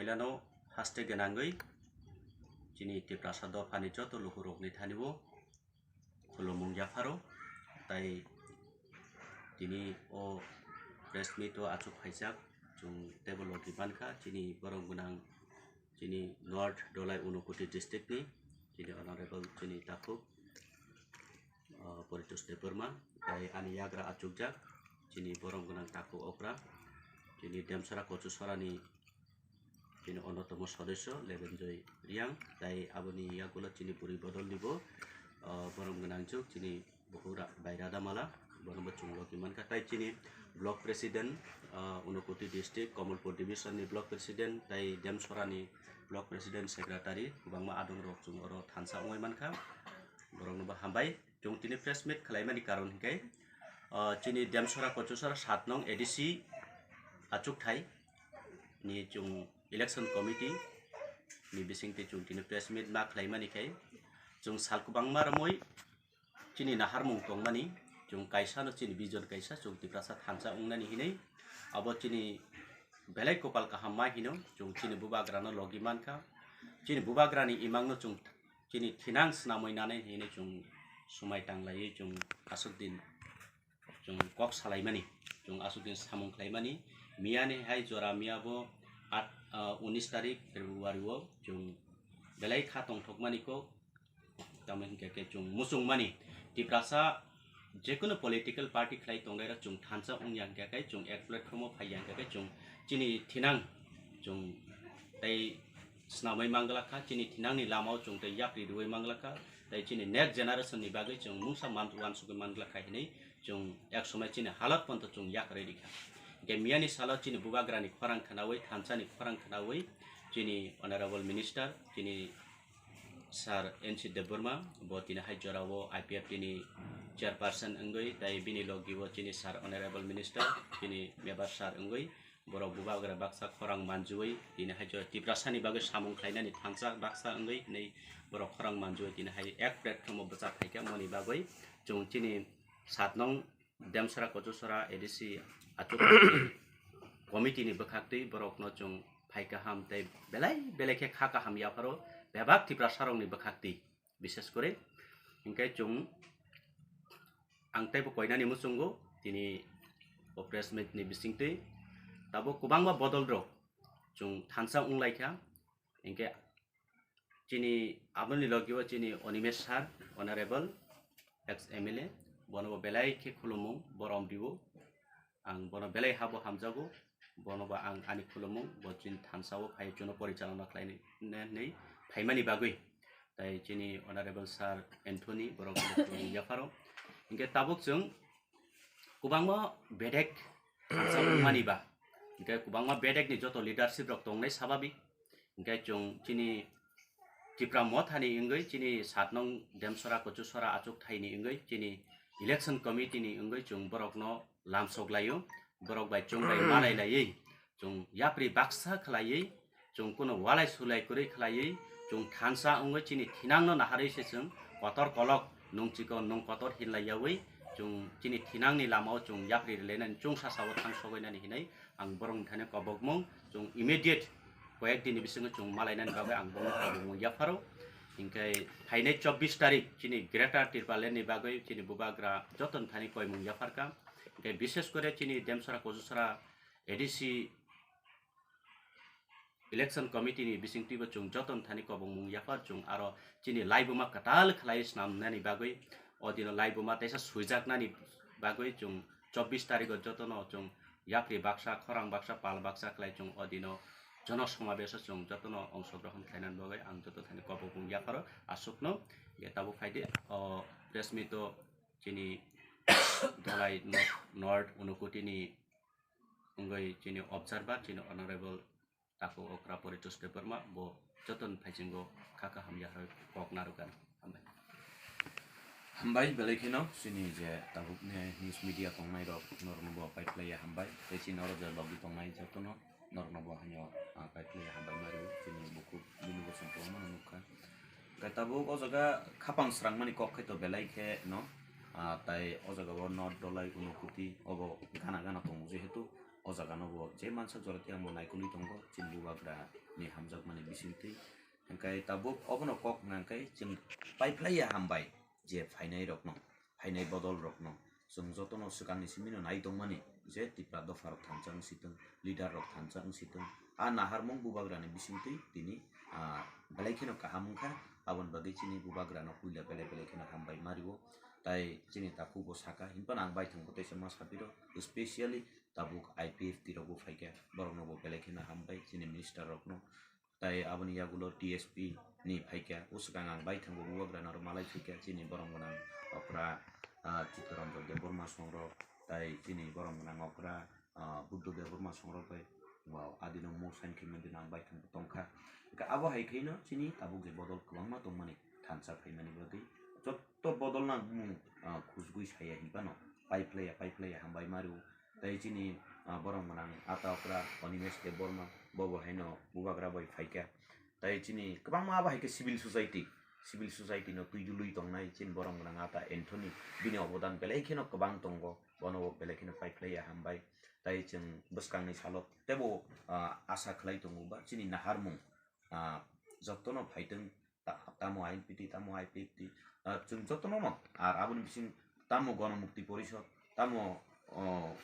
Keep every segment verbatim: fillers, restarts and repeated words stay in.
Lano haste gwnangwi chini Tiprasa dophani joto lukurokni thani o khulumung yapharo, tai tini o press meet o achuk phaijak, chwng teibo logi mankha chini borom gwnang chini North Dholai Unakoti district ni chini honorable chini takhuk, ah, Paritosh Debbarma, tai ani yagra achukjak chini borom gwnang takhuk okra chini Demsora Kochusora ni chini onnotomo sodosyo Lebenjoy Riang, tai aboni yagulo chini bwrwi bodol nibo, ah, borom gwnang chuk chini bukhuk ra-, bai Radhamala, bono bo chwng logi mankha, tai chini block president, ah, Unakoti district, Kamalpur division ni block president, tai Demsora ni block president secretary, kwbangma adong rok chwng oro thansa wngwi mankha, borok no bo hambai. Chwng tini press meet khlaimani karon hinkhe, ah, chini Demsora Kochusora sat nong A D C achukthai ni chwng election committee ni bisingtwi chwng tini press meet ma khlaimani khai chwng sal kwbangma romwi chini naharmung tongmani, chwng kaisa no chini vision kaisa chwng Tiprasa thansa wngnani hinwi abo chini belai kopal kaham ma hino chwng chini bubagra no logi mankha, chini bubagra ni imang no chwng chini thinang swnamwi nanai hinwi chwng swmai tanglaiwi chwng aswk din chwng kok salaimani, chwng aswk din samung khlaimani. Miyani hai jora miya bo at, ah, unis tarik February o chwng belai kha tongthokmani kok, tamo hinkhe khe chwng muchungmani Tiprasa jekunu political party khlai tongnairok chwng thansa wngya hinkhe khe chwng ek platform o phaiya hinkhe khe chwng chini thinang chwng tei swnamwi manglakha, chini thinangni lamao chwng tei yapri rwui manglakha, tei chini next generation ni bagwi chwng mungsa man-, uansugwi manglakha hinwi chwng ek somoi chini halot pono chwng yakarwi rikha. Hinkhe miyani salo chini bubagrani khorang khwnawi, thansani khorang khwnawi chini honorable minister, chini Sir N C Debbarma, bo tini hai jorao I P F T ni chairperson wngwi, tei bini logi o chini Sir Honorable Minister, chini Member Sir wngwi, borok bubagra baksa khorang manjui, tini hai jora Tiprasa ni bagwi samung khlainani thansa baksa wngwi, hinwi borok khorang manjui, tini hai ek platform o bwchak phaikha, moni bagwi chwng chini sat nong Demsora Kochusora A D C achuk committee ni bwkhaktwi borokno chwng phai kaham tei belai belai khe kha kaham yapharo bebak Tiprasa rokni bwkhaktwi, bishes kore hinkhe chwng ang teibo koinani muchungo tini o press meet ni bisingtwi tabuk kwbangma bodol rok chwng thansa wnglaikha, hinkhe chini aboni logio chini Onimesh sir, honorable ex M L A, bono bo belai khe khulumung, borom dibo. Ang bono belai habo hamjago, bono bo ang ani khulumung, bo chini thansa o phai chuno porichalona khlainai hinwi phaimani bagwi. Tai chini honorable sir Anthony, borok bo khulumung yapharo. Hinkhe tabuk chwng kwbangma bedek thansa wngmani ba, hinkhe kwbangma bedek ni joto leadership rok tongnai sababik. Hinkhe chwng chini Tipra Mothani wngwi, chini sat nong Demsora Kochusora achuk thaini wngwi, chini election committee ni wngwi chwng borokno lamsok laio, borok bai chwng bai malai laiwi, chwng yapri baksa khlaiwi, chwng kuno walai sulai kwrwi khlaiwi, chwng thansa wngwi chini thinangno naharwi se chwng kotor kolok nung chikon nung kotor hinlai yawi, chwng chini thinangni lamao chwng yapri rwlainani chwng sasao thang sogoinani hinwi ang borokni thani kobokmung chwng immediate koyek dini bisingo chwng malainani bagwi ang borokno kobokmung yapharo. Hinkhe phainai chobbish tarik chini Greater Tipraland ni bagwi chini bubagra jotoni thani koimung yapharkha. Hinkhe bishes kore chini Demsora Kochusora A D C election committee ni bisingtwibo chwng jotoni thani kobokmung yaphar, chwng aro chini laibuma kwtal khlai snamnani bagwi, o dino laibuma teisa swijaknani bagwi chwng chobbish tarigo jotono chwng yapri baksa, khorang baksa, pal baksa khlai chwng o dino jono somabeso chwng jotono ongsogrohon khlainani bagwi ang joto thani kobokmung yapharo aswkno. Hinkhe tabuk phaidi o press meet o chini Dholai North, North Unakoti ni wngwi chini observer, chini honorable takhuk okra Paritosh Debbarma, bo jotoni phaisingo kha kaham yaharwi kok narwkha. Hambai. Hambai belai kheno chini je tabukni news media tongnai rok, norokno bo paiphlaiya hambai. Tei chini oro je logi tongnai jotono norokno bo haino, ah, paiphlaiya hambai ma rwo. Chini bukhuk bini bosong kwbangma no nukha. Khe tabuk o jaga khapang srangmani kok khai to belai khe no, ah, tai o jaga o North Dholai Unakoti obo gana gana tongo, jehetu o jaga no bo je mansa jora tei ang bo naikolwi tongo chini bubagra ni hamjakmani bisingtwi. Hwnkhe tabuk obono kok hwnka hwnkhe chwng paiphlaiya hambai je phainai rokno, phainai bodol rokno. Chwng jotono swkangni simino nai tongmani je Tipra dopha rok thansa wng sitwng, leader rok thansa wng sitwng, a naharmung bubagrani bisingtwi tini, ah, belai kheno kaham wngkha. Aboni bagwi chini bubagrano puila belai belai kheno hambai ma rio. Tai chini takhuk bo saka, hinphano ang baithang bo teisa ma sapiro, specially tabuk I P F T rok bo phaikha, borokno bo belai kheno hambai chini minister rokno. Tai aboni yagulo T S P ni phaikha, o swkang ang baithang bo bubagrano aro malai phaikha, chini borom gwnang okra, ah, Chittaranjan Debbarma songrok, tai chini borom gwnang okra, ah, Buddha Debbarma songrok bai, wow, adino mung sign khe mendino ang baithang bo tongkha. Hwnkhe abo hai khaino chini tabuk je bodol kwbangma tongmani thansa phaimani bagwi jotto bodol nang mung, ah, khujgwi saya hinphano paiphlaiya, paiphlaiya hambai ma rio. Tai chini, ah, borom gwnang ata okra Animesh Debbarma, bobo haino bubagra bai phaikha. Tai chini kwbangma abo hai khe civil society, civil society no twijlwi tongnai chini borom gwnang ata Anthony, bini obodan belai kheno kwbang tongo, bono bo belai kheno paiphlaiya hambai. Tai chwng bwskangni salo teibo, ah, asa khlai tongo ba chini naharmung, ah, jotono phaitwng, ta-, tamo I N P T, tamo I P F T, ah, chwng jotono no, ar aboni bising tamo Gana Mukti Porishad, tamo, oh,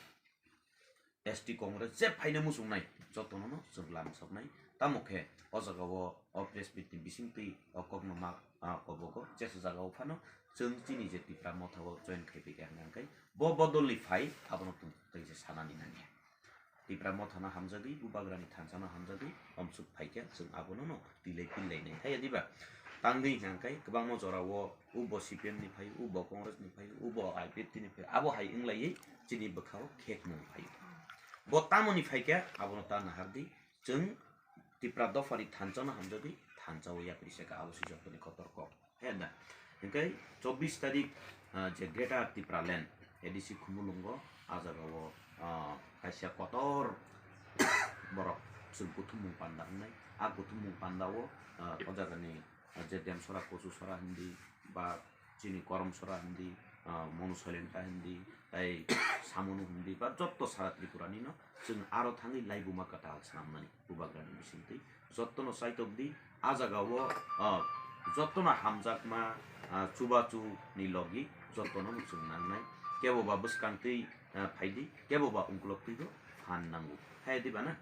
S T Congress je phaina muchungnai, jotono no chwng lamsoknai. Tamo khe o jaga o, o press meet ni bisingtwi o kokno ma, ah, kobogo jesa jaga o phano chwng chini je Tipra Motha o join khai phaikha hwnka hwnkhe bo bodolni phai abono tong tei je sanani nangya. Tipra Mothano hamjagwi, bubagrani thansano hamjagwi, omsuk phaikha, chwng abono no tilai pillainai. Haiya diba? Tangwi hwnka hwnkhe kwbangma jorao ubo C P M ni phai, ubo Congress ni phai, ubo I P F T ni phai, abo hai wnglaiwi chini bwkhao khekmung phai. Bo tamoni phaikha, abono ta nahardi, chwng Tipra dophani thansano hamjagwi, thansao yapri seka, abo se jotoni kotor kok. He da. Hingke chobbish tarik, ah, je Greater Tipraland A D C Khumulwngo, ah jagao, ah, kaisa kotor borok chwng kuthumung panda wngnai. A kuthumung pandao, ah, o jagani, ah, je Demsora, Kochusora hindi, ba chini Koromsora hindi, ah, Monusoilenta hindi, tai Samunu hindi, ba jotto sara Tripuranino chwng aro thangwi laibuma kwtal swnamnani bubagrani bisingtwi. Jottono chaitok di, a jagao, ah, jottono hamjakma, ah, chubachu ni logi jottono no chwng nangnai. Kebo ba bwskang twi, ah, phai di, kebo ba ungkulok twi bo phan nango. Hai di ba na?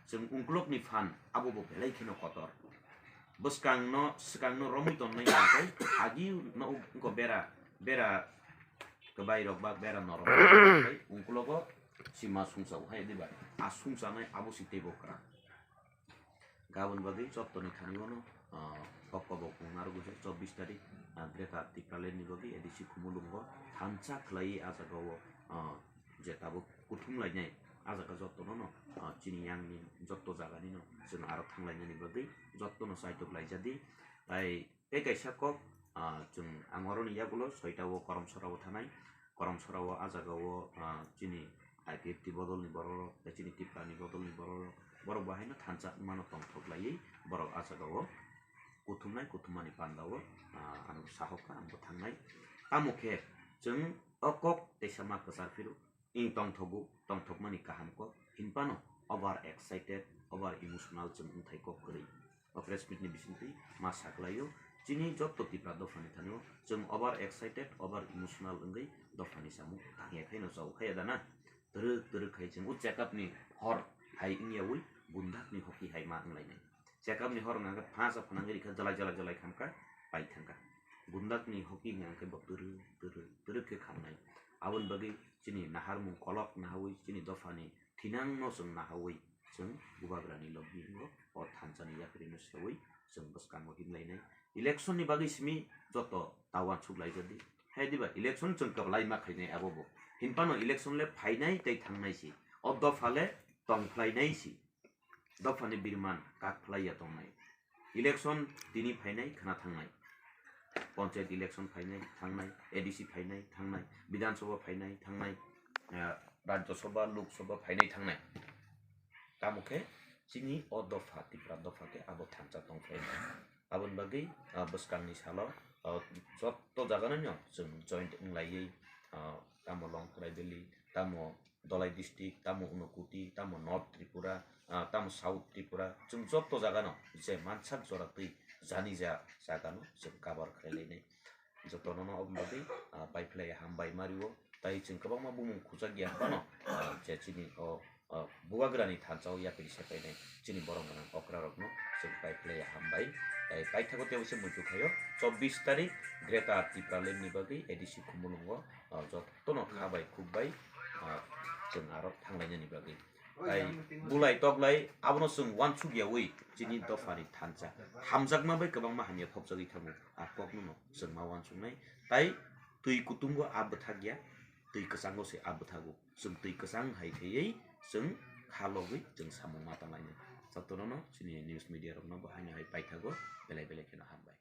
Chwng ungkulok ni phan abo bo belai kheno kotor. Bwskang no, swkang no romwi tongnai hwnkhe agi no ungko bera, bera kwbai rok ba bera norok bai ungkulogo sima sungsa o. Hai di ba? A sungsa nai abo si teibo kwrak. Gabon bagwi jottoni thani bono, ah, kok kobok wng narwgwi se chobbish tarik, ah, Greater Tipraland ni bagwi A D C Khumulwngo thansa khlaiwi ah jagao, ah, je tabuk kuthum lainai ah jaga jottono no, ah, chini yangni jotto jaganino chwng aro thang lainani bagwi jottono chaitok laijadi. Tai tei kaisa kok, ah, chwng ang oroni yagulo soita o Koromsora o thanai. Koromsora o ah jagao, ah, chini I P F T bodolni bororok, tei chini Tiprani bodolni bororok, borok bo haino thansa wngmano tongthok laiwi borok ah jagao kuthumnai, kuthumani pandao, ah, ano sahoka, ang bo thangnai. Tamo khe chwng o kok teisa ma kwchar phiro, wng tongthogo, tongthokmani kaham kok, hinphano over excited, over emotional chwng wngthai kok kwrwi. O press meet ni bisingtwi ma saklaio, chini jotto Tipra dophani thani o chwng over excited, over emotional wngwi dophani samung tangya khaino chao khaya dana. Twrwk twrwk khai chwng o check up ni hor hai wngyawi bundakni hoki hai ma wnglainai. Check up ni hor wngkha khe phansa phanangwi rikha, jalai jalai jalai khamkha, pai thangkha. Bundakni hoki wngkha khe bo twrwk twrwk twrwk khe khamnai. Aboni bagwi chini naharmung kolok nahawi chini dophani thinangno chwng nahawi chwng bubagrani logi wngo, o thansani yaphirino sewi chwng bwskango himlainai. Election ni bagwi simi joto ta uansuk laijadi. Hai diba election chwng kwblaima khainai abo bo. Hinphano election le phainai tei thangnai si. O dopha le tongphlainai si. Dophani birman kak phlaiya tongnai. Election tini phainai khna thangnai. Panchayat election phainai thangnai, A D C phainai thangnai, Bidhan Sabha phainai thangnai, ah, Rajya Sabha, Lok Sabha phainai thangnai. Tamo khe chini o dopha, Tipra dopha khe abo thansa tongphlai. Aboni bagwi, ah, bwskangni salo, ah, jotto jaganino chwng joint wnglaiwi, ah, tamo Longtrai Valley, tamo Dhalai district, tamo Unakoti, tamo North Tripura, ah, tamo South Tripura, chwng joto jagano je mansak jora twi jani ja jagano chwng cover khlai lainai. Jotono no oboni bagwi, ah, paiphlai hambai mario. Tai chwng kwbangma bumung khujak ya phano, ah, je chini o, ah, bubagrani thansa o yapri sepainai chini borok gwnang okra rokno chwng paiphlai hambai. Tai paithago tei se muitu khaio chobbish tarik Greater Tipraland ni bagwi A D C Khumulwngo, ah, jotono kha bai khuk bai, ah, chwng aro thanglainani bagwi. Tai bulai toklai abono chwng uansuk yaui chini dophani thansa hamjakma bai kwbangma hamya phobjagwi thango. A kokno no chwng ma uansuknai. Tai twi kutungo a bwthak ya, twi kwchango se a bwthago. Chwng twi kwchang hai thaiwi chwng kha logwi chwng samung ma tanglainai. Jotono no chini news media rokno bo haino hai paithago, belai belai kheno hambai.